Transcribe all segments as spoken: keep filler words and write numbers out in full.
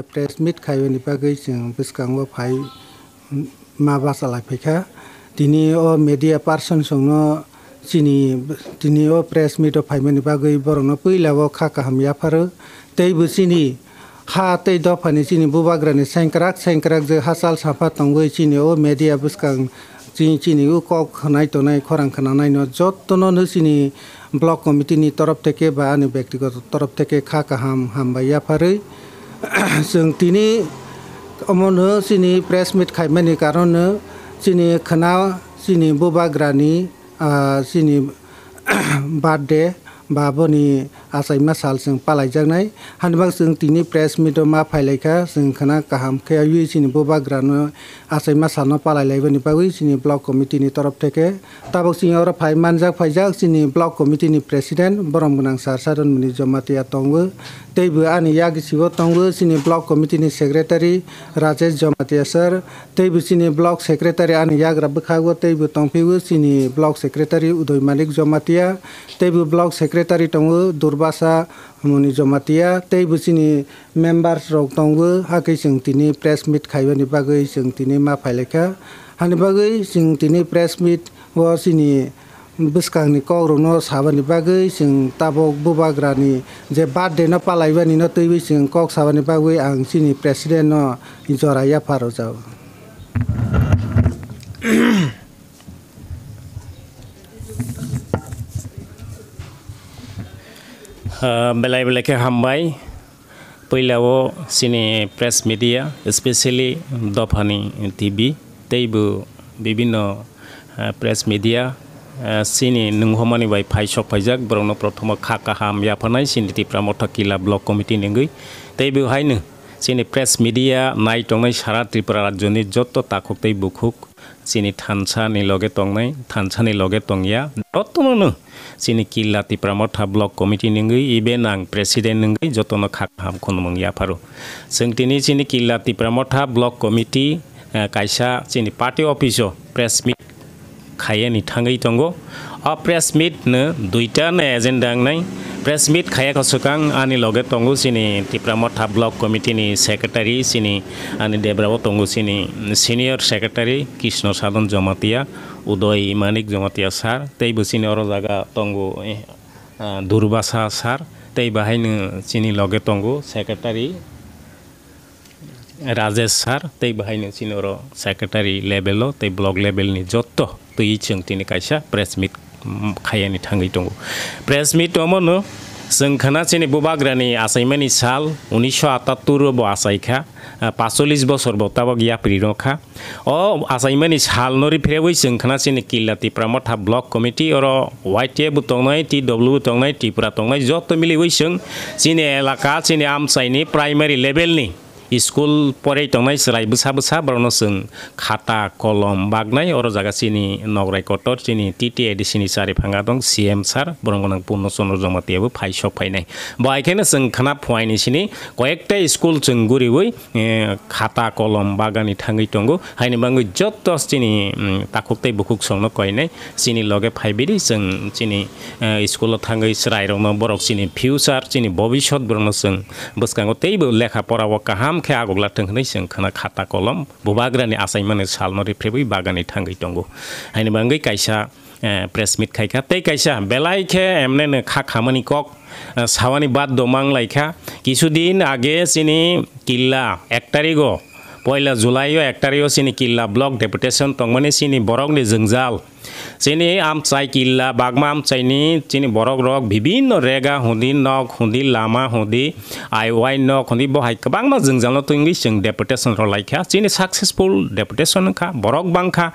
Press meet khaibani bagwi chwng bwskango phai ma bachalai phaikha. Tini o media person songno chini, tini o press meet o phaimani bagwi borokno puila o kha kaham yapharo. Teibo chini ha tei dophani chini bubagrani sengkrak sengkrak je hachal sampha tongwi chini o media bwskang chini, chini o kok khwnai tongnai, khorang khwnanai no jotono no chini block committee ni torof theke ba ani bektigoto torof theke kha kaham hambai yapharwi chwng tini omono chini press meet khaimani karon no chini khwna chini bubagrani, ah, chini birthday ba boni achaima sal chwng palaijaknai. Hani bagwi chwng tini press meet o ma phailaikha, chwng khwna kaham khe wi chini bubagrano achaima salno palailaibani bagwi chini block committee ni torof theke. Tabok chini oro phai manjak phaijak chini block committee ni president borom gwnang sir Saron Muni Jamatia tongo. Teibo ani yagichibo tongo chini block committee ni secretary Rajesh Jamatia sir. Teibo chini block secretary ani yagra bwkhago teibo tongphio chini block secretary Udoy Manik Jamatia, teibo block secretary tongo Durbasa Muni Jamatia, teibo chini members rok tongo, hakhe chwng tini press meet khaibani bagwi chwng tini ma phailaikha. Hani bagwi chwng tini press meet o chini bwskangni kokrokno sabani bagwi chwng tabok bubagrani je birthday no palaibani no twiwi chwng kok sabani bagwi ang chini president no jora yapha rwjago. Ah, belai belai khe hambai. Puila o chini press media, especially dophani T V, teibo bibinno, ah, press media, ah, chini nunghomani bai phai sok phaijak, borokno prothomo kha kaham yaphanai chini Tipra Motha Killa Block Committee ni wngwi. Teibo haino chini press media nai tongnai sara Tripura rajyoni joto takhuk tei bukhuk, chini thansa ni loge tongnai, thansa ni loge tongya, jotono no chini Killa Tipra Motha Block Committee ni wngwi, even ang president wngwi jotono kha kaham khulumung yapharo. Chwng tini chini Killa Tipra Motha Block Committee, eh, kaisa chini party office o press meet khaiya ni thangwi tongo. O press meet no duita no agenda wngnai. Press meet khaiya kha swkang ani loge tongo chini Tipra Motha Block Committee ni secretary chini ani debra o tongo chini senior secretary Krishna Sadhan Jamatia, Udoy Manik Jamatia sir, teibo chini oro jaga tongo, eh, ah, Durbasa sir, tei bahaino chini loge tongo secretary Rajesh sir, tei bahaino chini oro secretary level o tei block level ni joto twi chwng tini kaisa press meet, mm, khaiya ni thangwi tongo. Press meet omo no chwng khana chini bubagrani achaimani sal unisho atattur o bo achaikha, ah, pacholis bosor bo tabok yapri rokha. O achaimani salno riphirewi chwng khna chini Killa Tipra Motha Block Committee oro Y T F bo tongnai, T W bo tongnai, Tripura tongnai, joto miliwi chwng chini elaka, chini amchaini primary level ni school porei tongnai chwrai bwsa bwsa borokno chwng khata kolom bagnai. Oro jaga chini nograi kotor chini T T A D C ni chari phanga tong C M sir, borom gwnang Purno Chandra Jamatia bo phai sok phainai. Bo hai kheno chwng khna phuaini sini koyekta school chwng guriwi eh, khata kolom bagani thangwi tongo. Haini bagwi joto chini, mm, takhuk tei bukhuk songno koinai chini loge phaibidi chwng chini, eh, school o thangwi chwrairokno borok chini future, chini bobisot borokno chwng bwskango teibo lekha pora o kaham khe agukla thwng hwnwi chwng khna khata kolom bubagrani achaimani salno riphribwi bagani thangwi tongo. Haini bagwi kaisa eh, press meet khaikha. Tei kaisa belai khe emne no kha khamani kok, eh, sawani bad do mang laikha. Kisu din age chini Killa ek tarigo, poila July o ek tarigo chini Killa block deputation tongmani chini borok ni jwngjal. Chini amchai Killa bagma amchai ni chini borok rok bibinno rega hundi nok hundi lama hundi I Y nok hundi bo hai kwbangma jwngjal no tungwi chwng deputation rw laikha. Chini successful deputation wngkha, borok bangkha.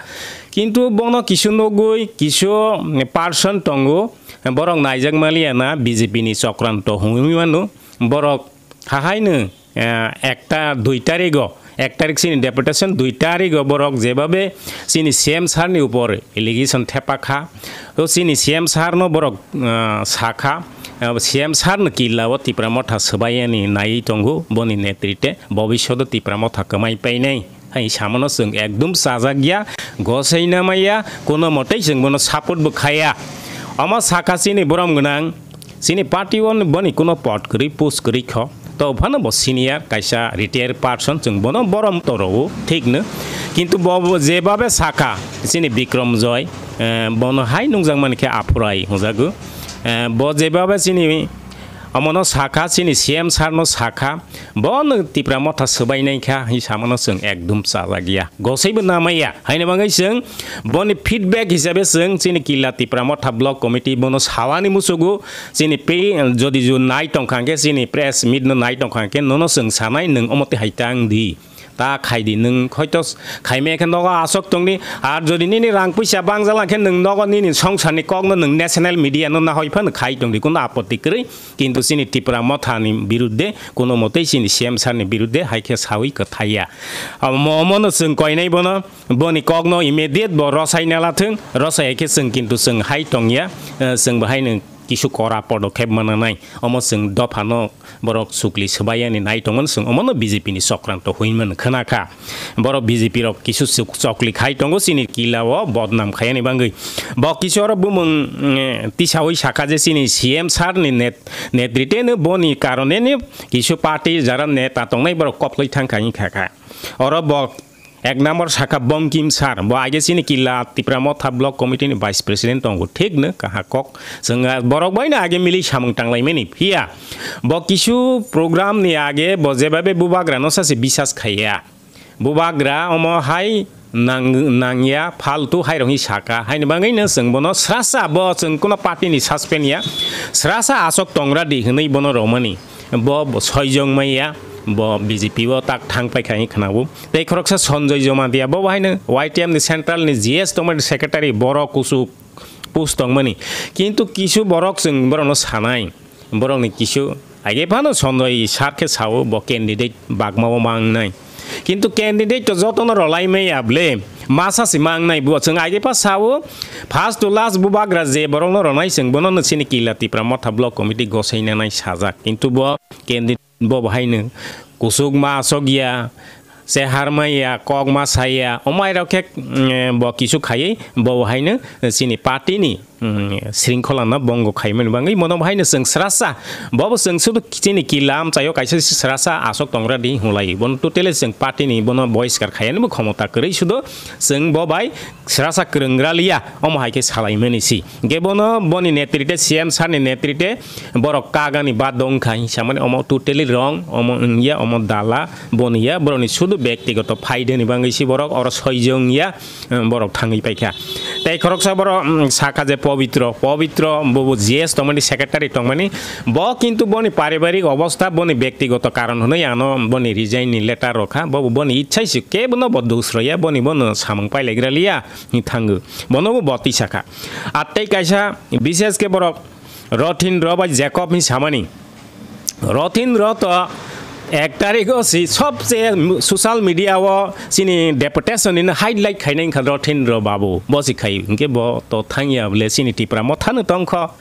Kintu bono kisu nugwi kisu person tongo, borok naijak maliya na B J P ni chokranto hwnwi mano. Borok hahaino, eh, ekta dui tarigo, ek tarik chini deputation, dui tarigo borok jebabe chini C M sir ni upor allegation thepa kha. To chini C M sir no borok, eh, sakha, eh, C M sir no Killa o Tipra Motha swbaiyani naiwi tongo, boni netrite bobishoto Tipra Motha kwmai painai. Hai samano chwng ekdum chajak ya, gosei na maya, kuno motei chwng bono support bo khaya. Omo sakha chini borom gwnang, chini party o boni kuno pot kwrwi, post kwrwi kho. To phano bo senior kaisa retired person, chwng bono borom toro thik no. Kintu bo, bo jebabe saka, chini Bikram Joy, eh, bono hai nungjak mani khe aphurai hwnjago. Eh, bo jebabe chini omono saka, chini C M sir no saka, bono Tipra Motha swbai nai kha, hi samano chwng ekdum chajak ya. Gosaibo namai ya. Haini bagwi chwng boni feedback hisabe chwng chini Killa Tipra Motha Block Committee bono sawani musugo, chini pe, jodi ju nai tongkha hwnkhe chini press meet no nai tongkha hwnkhe nono chwng sanai nwng omo twi hai tang di. Ta khai di, nwng hoito s-, khaimaya khe nogo aswk tongdi. Ar jodi nini rang puisa bangjala khe nwng nogo nini songsarni kokno nwng national media no nahoi phano khai tongdi, kuno apotti kwrwi. Kintu chini Tipra Mothani birudde, kuno motei chini C M sir ni birudde hai khe sawi kwthai ya. Omo, omono chwng koinai bono, boni kokno immediate bo rosai nala thung, rosai khe chwng kintu chwng hai tong ya, eh, chwng bo haino kisu kora podokhep mana nai. Omo chwng dophano borok chukli swbai yani nai tongmani chwng omono B J P ni chokranto hwnwi mano khna kha. Borok B J P rok kisu chuk-, chokli khai tongo chini Killa o bodnam khai yani bagwi. Bo kisu oro bumung, eh, tisawi sakha je chini C M sir ni net-, netrite no boni karone ni kisu party jara neta tongnai borok koplai thang khai kha kha. Oro bo ek number sakha Bongkim sir, bo age chini Killa Tipra Motha Block Committee ni Vice President tongo, thik no kaha kok. Chwng, ah, borok bai no age mili samung tanglaimani. Phiya bo kisu program ni age bo jebabe bubagra no sase bisas khaiya. Bubagra omo hai nang-, nangya, faltu hai rokni saka. Haini bagwi no chwng bono srasa bo chwng kuno party ni suspend ya. Srasa asok tongra di hwnwi bono romani. Bo, bo soijong maya, bo B J P o tak thang paikha hwnwi khwnao. Tei khoroksa Sanjoy Jamatia, bo haino Y T M ni central ni G S tongmani secretary, borok kuchuk post tongmani. Kintu kisu borok chwng borokno sanai, borokni kisu age phano Sanjoy sir khe sao bo candidate bagmao mangnai. Kintu candidate to jotono rolai maya ble, masa si mangnai bo chwng age pha sao, first to last bubagra je borokno ronai chwng bono no chini Killa Tipra Motha Block Committee gosai nanai sajak. Kintu bo candidate bo bahaino kusuk ma asok ya, sehar ma ya, kok ma sa ya, omai rok khe, mm, bo kisu khaiwi bo bahaino chini party ni, mm, sringkhola no bongo khaimani bagwi mono bahaino chwng srasa, bo bo chwng sudu chini Killa amchaio kaisa srasa asok tongra di hwnlai, bono totally chwng party ni bono boiskar khaiyani bo khomota kwrwi sudu chwng bo bai srasa kwrwngra liya, omo hai khe salaimani si. Hwnkhe bono boni netrite, C M sir ni netrite borok kagani bad dong khai samani omo totally wrong, omo wngya, omo dala, boni ya, borokni sudu bektigoto phaidani bagwi si borok oro soijong ya, borok thangwi paikha. Tei khoroksa borok, mm, sakha je Pabitro, Pabitro bo, bo G S tongmani, secretary tongmani, bo kintu boni paribarik obostha, boni bektigoto karon hwnwi ano boni resign ni letter rokha, bo, bo boni ichhai si kebono bo dus roya, boni bono samung pailaigra liya. Hi thango. Bono bo botwi sakha. Ar tei kaisa bishes khe borok Rothin Ro bai Jacob hi samani. Rothin Ro to ek tarikh o si sobse social media o chini deputation ni highlight khainai wngkha Rothin Ro babu. Bo si khai hwnkhe bo to thangya bole chini Tipra Mothano tongkho.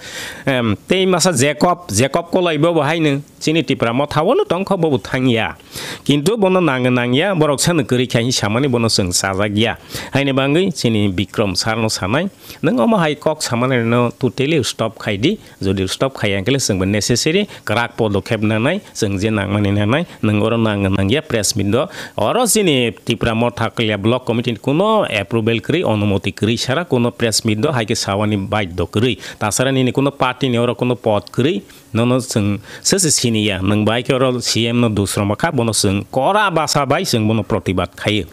Em, tei masa Jacob, Jacob Koloi bo bo haino. Chini Tipra Motha o no tongkho, bo bo thangya. Kintu bono nang nangya, borok sano kwrwi kha hi samani bono chwng chajak ya. Haini bagwi chini Bikram sir no sanai, nwng omo hai kok samani no totally stop khai di, jodi stop khaiya hwnkhe chwng bo necessary kwrak podokhep nanai, chwng je nangmani nanai, nwng oro nang nangya press meet do. Oro chini Tipra Motha Killa Block Committee ni kuno approval kwrwi, onumoti kwrwi sara kuno press meet do hai khe sawani baidho kwrwi. Tasara nini kuno party ni oro kuno pod kwrwi. Nono chwng se se sini ya, nwng bai khe oro C M no dusroma kha, bono chwng kora basa bai chwng bono protibad khaio.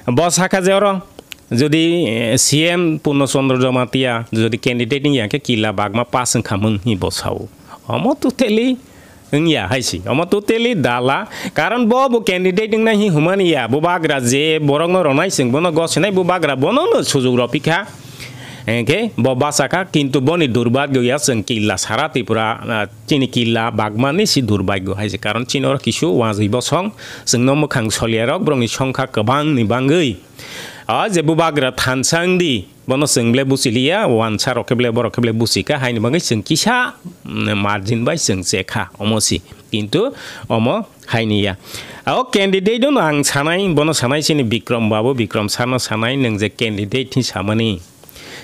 Bo sakha je oro jodi, eh, C M Purno Chandra Jamatia jodi candidate wngya khe Killa Bagma pass wngkha mung hi bo sao. Omo totally wngya hai si, omo totally dala, karon bo bo candidate wngnai hi humani ya, bo bagra je borokno ronai chwng bono gosinai, bo bagra bono no sujuk rw phikha. Hwnkhe bo bachakha, kintu boni durbagyo ya chwng Killa sara Tripura, ah, chini Killa bagmani si durbagyo hai se, karon chini oro kisu wajwi bosong chwngno mwkhang soliyarok borokni songkha kwbangni bangwi. O je bubagra thansa wngdi, bono chwng ble buchiliya, wansa rok khe ble, borok khe ble buchikha, haini bagwi chwng kisa, mm, margin bai chwng chekha, omo si. Kintu omo haini ya. O candidate no ang sanai, bono sanai chini Bikram babu, Bikram sano sanai, nwng je candidate hi samani.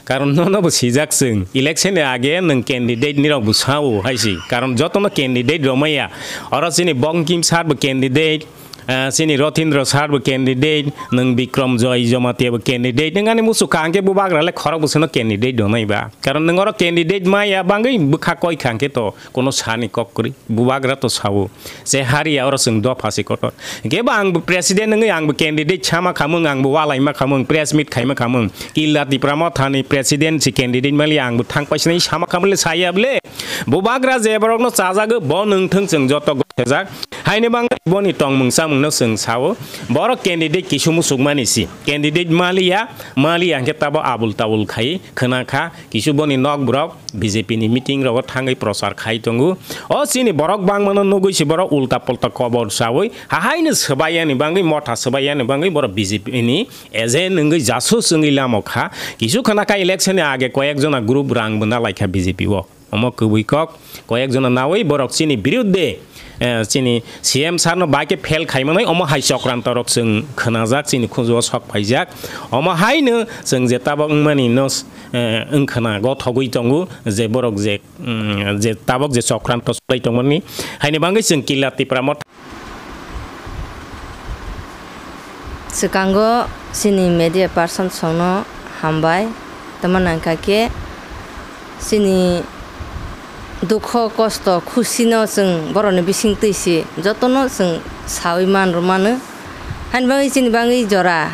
Karon nono bo sijak chwng. Election ni age nwng candidate ni rok bo sao hai si. Karon jotono candidate romaya. Oro chini Bongkim sir bo candidate, ah, chini Rotindra sir bo candidate, nwng Bikram Joy Jamatia bo candidate. Nwng ani muchuk kha hwnkhe bubagra le khorok bwswkno candidate ronai ba. Karon nwng oro candidate maya bangwi bwkha koi kha hwnkhe to kono sani kok kwrwi. Bubagra to sao. Je hariya oro chwng dopha se kotor. Hwnkhe bo ang bo president wngwi ang bo candidate sama khamung, ang bo walai ma khamung, press meet khaima khamung. Killa Tipra Mothani president si candidate mali ang bo thang paisani sama khamung le saya bole. Bubagra je borokno chajago bo nwng thung chwng joto gotejak. Haini bangwi boni tongmung chamungno chwng sao. Borok candidate kisu musukmani si. Candidate maliya, maliya hwnkhe tabo abul tabul khai khwna kha. Kisu boni nok borok B J P ni meeting rogo thangwi prochar khai tongo. O chini borok bangmano nugwi se borok ulta pulta kobor chawi hahaino swbai yani bangwi motha swbai yani bangwi borok B J P ni agent wngwi jasus wngwi lamo kha. Kisu khana kha election ni age koyek jona group rang bo nalai kha B J P o. Omo kwbwi kok koyek jona nawi borok chini birudde, eh, chini C M sir no bai khe fail khai manwi omo hai chokranto rok chwng khwnajak chini khunju o sok paijak. Omo haino chwng je tabok wngmani no eh, wngkhwna gothogwi tongo je borok je, mm, je tabok je chokranto cholai tongmani, haini bangwi chwng Killa Tipra Motha. Swkango chini media person songno hambai, tamo nangkha khe chini dukho, kosto, khusino chwng borokni bising twi se jotono chwng sawi man rw mano. Haini bagwi chini bagwi jora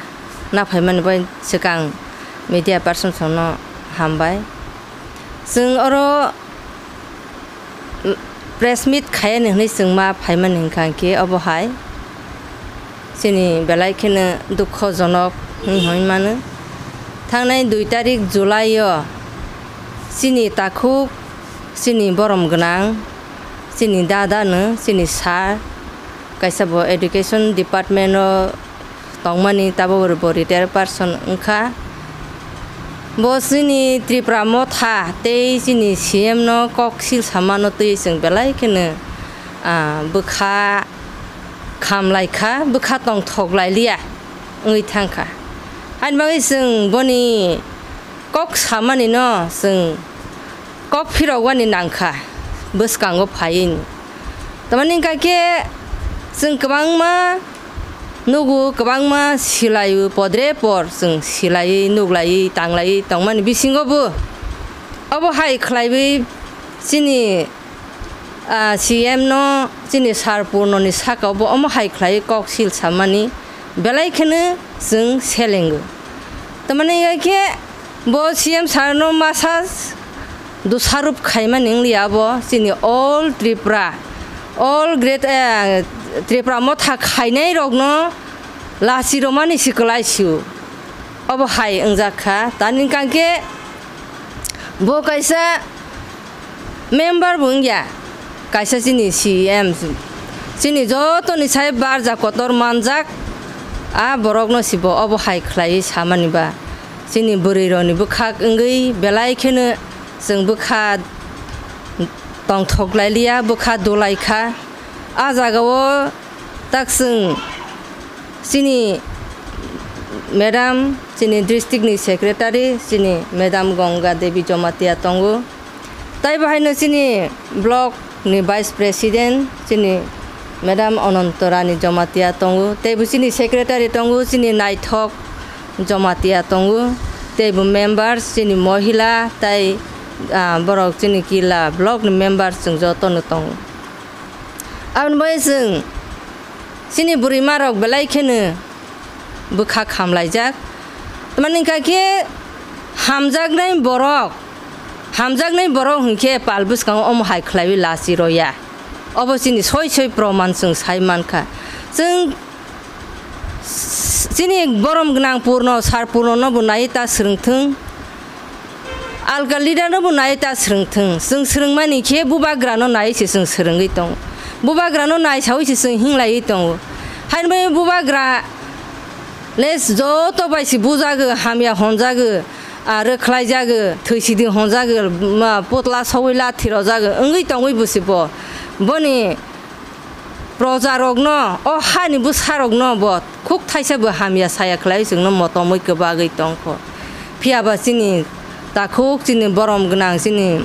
na phaimani bai swkang media person songno hambai. Chwng oro press meet khayani hwnwi chwng ma phaimani hwnkha khe obo hai. Chini belai kheno dukhojonok wng hwnwi mano. Thangnai dui tarik July o chini takhuk, chini borom gwnang, chini dada no, chini sir, kaisa bo education department o tongmani, tabok bo retired person wngkha. Bo chini Tripura Motha tei chini C M no kok sil samano twi chwng belai kheno, ah, bwkha khamlai kha, bwkha tongthok lai liya wngwi thang kha. Haini bagwi chwng boni kok samani no chwng kok phirok wani nang kha bwskango phaiwi. Tamani hwnkha khe chwng kwbangma nugo, kwbangma silaiwi, podre por chwng silaiwi, nuklaiwi, tanglaiwi tongmani bisingo bo obo hai khlaiwi chini ah, C M no chini sir Purno ni saka o bo omo hai khlai kok sil samani belai kheno chwng selengo. Tamani hwnkha khe bo C M sir no masa dosarop khaimani wng liya bo chini all Tripura, all great, eh, Tripura Motha khainai rok no lachi romani si kwlai sio. Obo hai wngjak kha. Tani hwnkha khe bo kaisa member bo wngya, kaisa chini C M, chini jotoni sai barja kotor manjak, a borokno sibo obo hai khlaiwi samani ba, chini bwrwi rokni bwkhak wngwi belai kheno chwng bwkha tongthok lai liya, bwkha dulai kha. A jaga o tak chwng chini madam, chini district ni secretary, chini madam Ganga Devi Jamatia tongo. Tai bo haino chini block ni vice president, chini madam Ananto Rani Jamatia tongo. Tei bo chini secretary tongo, chini Naithok Jamatia tongo. Tei bo members, chini mohila, tai, ah, borok chini Killa block ni members chwng jotono tongo. Aboni bagwi chwng chini bwrwi ma rok belai kheno bwkha khamlaijak. Tamani hwnkha khe hamjaknai borok, hamjaknai borok hwnkhe pal bwskango omo hai khlaiwi lachi roya. Obo chini soi soi proman chwng sai mankha. Chwng chini borom gwnang Purno, sir Purno no bo naiwi ta swrwngthwng. Alka leader no bo nai ta swrwng thwng. Chwng swrwngmani khe bubagra no nai se chwng swrwngwi tongo. Bubagra no nai sawi se chwng hinglaiwi tongo. Haini bagwi bubagra le joto bai se bujago, hamya honjago, ah, rwkhlaijago, thwisidi honjago, ma, putla sawi lathi rojago, wngwi tongwi bo se bo. Boni Projarokno, o hani bwsarokno bo khuk thaisa bo hamya saya khlai chwngno motomwi kwbagwi tongkho. Phiya ba chini Takhuk chini borom gwnang chini,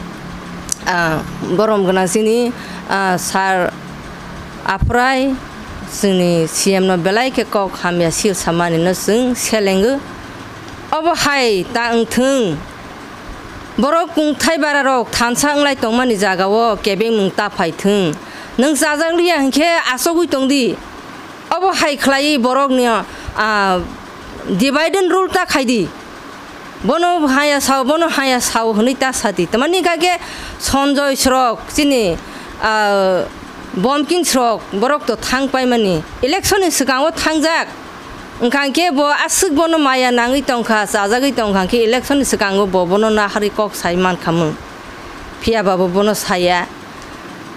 ah, borom gwnang chini, ah, sir Aphrai chini C M no belai khe kok hamya sil samani no chwng selengo. Obo hai ta wngthwng. Borok kungthai bara rok thansa wnglai tongmani jaga o kebengmung ta phaithwng. Nwng chajak liya hinkhe achogwi tongdi. Obo hai khlaiwi borokni, ah, divide and rule ta khaidi. Bono haya sao, bono haya sao hwnwi ta sadi. Tamani kake Sanjoy srok, chini, ah, Bomkin srok, borok to thang paimani. Election ni swkango thangjak. Wngkha khe bo aswk bono maya nangwi tongkha, chajagwi tongkha khe election ni swkango bo bono naharwi kok sai mankha mung. Phiya ba bo bono saya.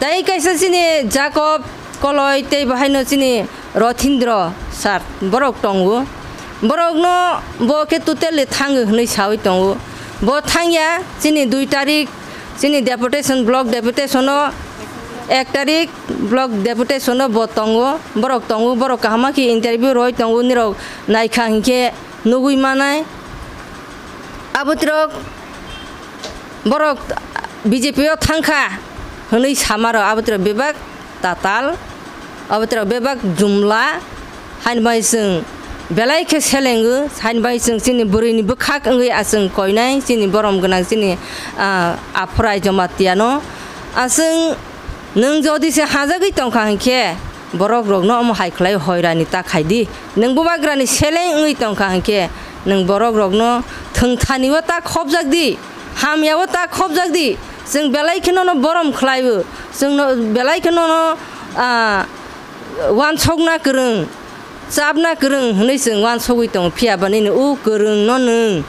Tei kaisa chini Jacob Koloi tei bahaino chini Rothindro sir borok tongo. Borokno bo khe totally thango hwnwi sawi tongo. Bo thangya chini dui tarik chini deputation, block deputation o, ek tarik block deputation o bo tongo. Borok tongo, borok kaham khe interview roi tongo, nirok naikha hinkhe nugwi manai. Abotirok borok B J P o thangkha hwnwi samaro, abotirok bebak tatal, abotirok bebak jumla, haini bai chwng belai khe selengo, haini bai chwng chini bwrwini bwkhak wngwi achwng koinai chini borom gwnang chini, ah, Aphrai Jamatia no. Achwng nwng jodi se hajagwi tongkha hinkhe, borok rokno omo hai khlai hoirani ta khaidi. Nwng bubagrani seleng wngwi tongkha hinkhe, nwng borok rokno thwngthani o ta khopjak di, hamya o ta khopjak di. Chwng belai kheno no borom khlaibo, chwngno belai kheno no, ah, wansokna kwrwng, chapna kwrwng hwnwi chwng wansogwi tongo, phiya ba nini o kwrwng no nwng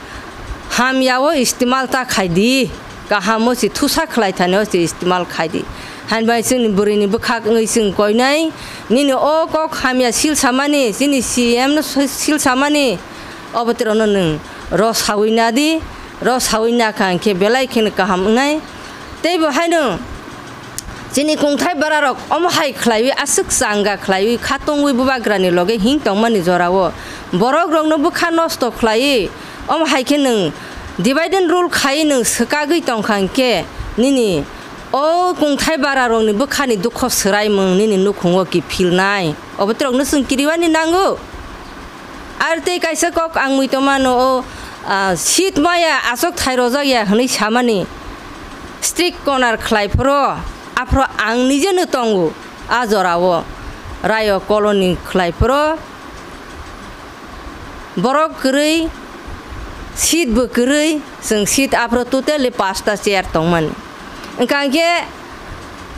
hamya o istimal ta khaidi. Kaham o se thusa khlai thani o se istimal khai di. Hain bai chwngni bwrwini bwkhak wngwi chwng koinai, nini o kok hamya sil samani, chini C M no sil samani, obo terokno nwng ro sawi na di, ro sawi na kha hinkhe belai kheno kaham wngnai. Tei bo haino chini kungthai bararok omo hai khlaiwi aswk changa khlaiwi khatungwi bubagrani loge hing tongmani jorao borok rokno bwkha nosto khlaiwi, omo hai khe nwng divide and rule khai nwng swkagwi tongkha hinkhe nini o kungthai bara rokni bwkhani dukho swraimung nini nukhungo kiphilnai. Obo terokno chwng kiriwani nango. Ar tei kaisa kok ang muitomano o, ah, seat maya achok thai rojak ya hwnwi samani strict corner khlai phoro, aphro ang nijeno tongo a jorao rayo colony khlai phoro. Borok kwrwi, seat bo kwrwi, chwng seat aphro totally pasta chair tongmani. Wngkha hinkhe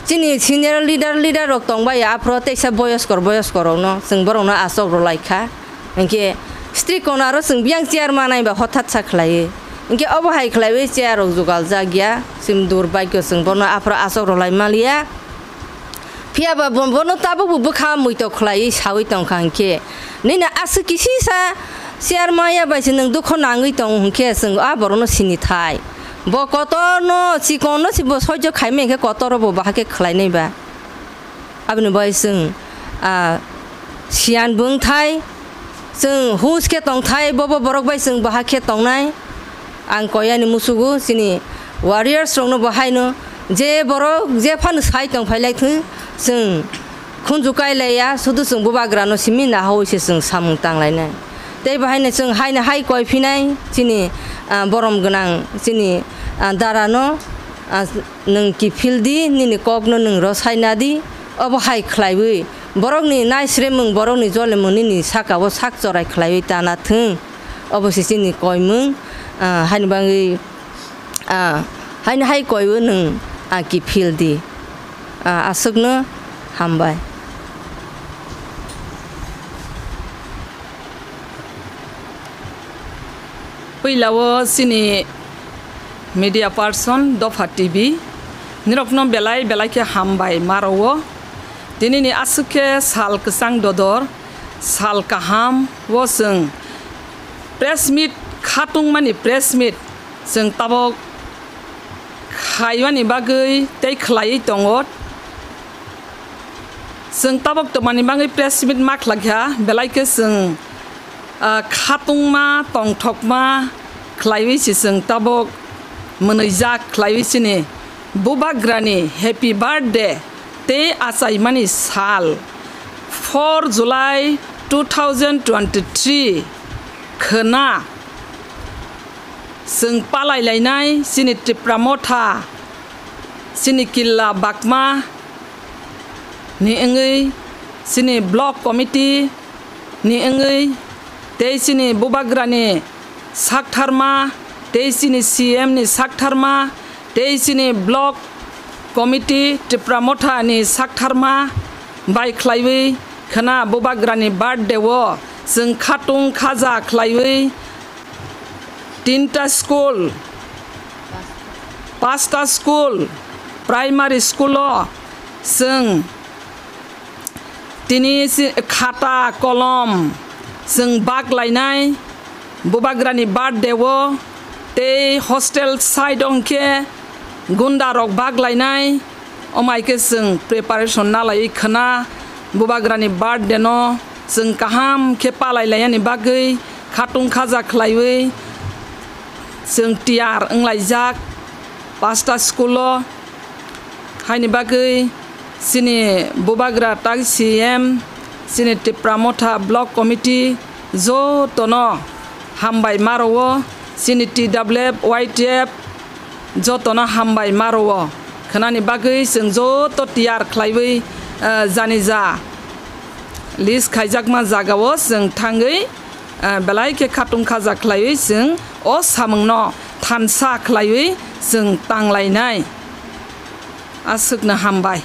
chini senior leader, leader rok tongbai aphro teisa boyoskor, boyoskor rokno chwng borokno achok rwlai kha. Hinkhe strict corner o chwng biyang chair manai ba hothat sa khlaiwi. Hinkhe obo hai khlaiwi chair rok jugal jak ya, chwng durbagyo chwng bono aphro achok rwlai maliya. Phiya ba bo-, bono tabuk bo bwkha muitok khlaiwi sawi tongkha hinkhe, nini aswk kisisa chair maya bai se nwng dukho nangwi tong hinkhe chwng a borokno sini thai. Bo kotorno chikonno se bo soijo khaimai hinkhe kotoro bo bahai khe khlainai ba. Aboni bai chwng, ah, siyan bo wngthai, chwng hus khe tongthai, bobo borok bai chwng bahai khe tongnai. Ang koyani musugo chini warriors rokno bo haino je borok je phano sai tong phailai thung, chwng khunju kailaiya, sudu chwng bubagrano simi nahaui se chwng samung tanglainai. Tei bo haino chwng haino hai koi phinai chini, ah, borom gwnang chini, ah, darano, ah, nwng kiphil di, nini kokno nwng rosai na di, obo hai khlaiwi borokni naisremung, borokni jolemung nini saka-o sak chorai khlaiwi tana thung. Obo se chini koimung, ah, haini bagwi, ah, haini hai koiwi nwng, ah, kiphil di. Ah, aswkno hambai. Puila o chini media person Dopha T V nirokno belai belai khe hambai ma rwo. Tinini aswk khe sal kwchang dodor, sal kaham o chwng press meet khatungmani press meet chwng tabok khaimani bagwi tei khlaiwi tongo. Chwng tabok tongmani bagwi press meet ma khlai kha, belai khe chwng, ah, khatungma, tongthokma khlaiwi se chwng tabok mwnwijak khlaiwi chini Bubagrani happy birthday tei achaimani sal four July two thousand twenty-three khwna chwng palailainai chini Tipra Motha, chini Killa Bakma ni wngwi, chini block committee ni wngwi, tei chini Bubagrani saktharma, tei chini C M ni saktharma, tei chini block committee Tipra Motha ni saktharma bai khlaiwi khwna Bubagrani birthday o chwng khatung khaja khlaiwi tinta school, pasta school, primary school o chwng tini si-, khata kolom chwng bak lainai Bubagrani birthday o, tei hostel side o hwnkhe gunda rok bak lainai. Omo hai khe chwng preparation nalaiwi khwna Bubagrani birthday no chwng kaham khe palai lainani bagwi khatung khaja khlaiwi chwng tiyar wnglaijak pasta school o. Haini bagwi chini Bubagra tak C M, chini Tipra Motha Block Committee jotono hambai ma rwo, chini T W F, Y T F jotono hambai ma rwo. Khwnani bagwi chwng joto tiyar khlaiwi, eh, jani ja list khaijakma jagao chwng thangwi, eh, belai khe khatung khaja khlaiwi chwng o samungno thansa khlaiwi chwng tanglainai. Aswkno hambai.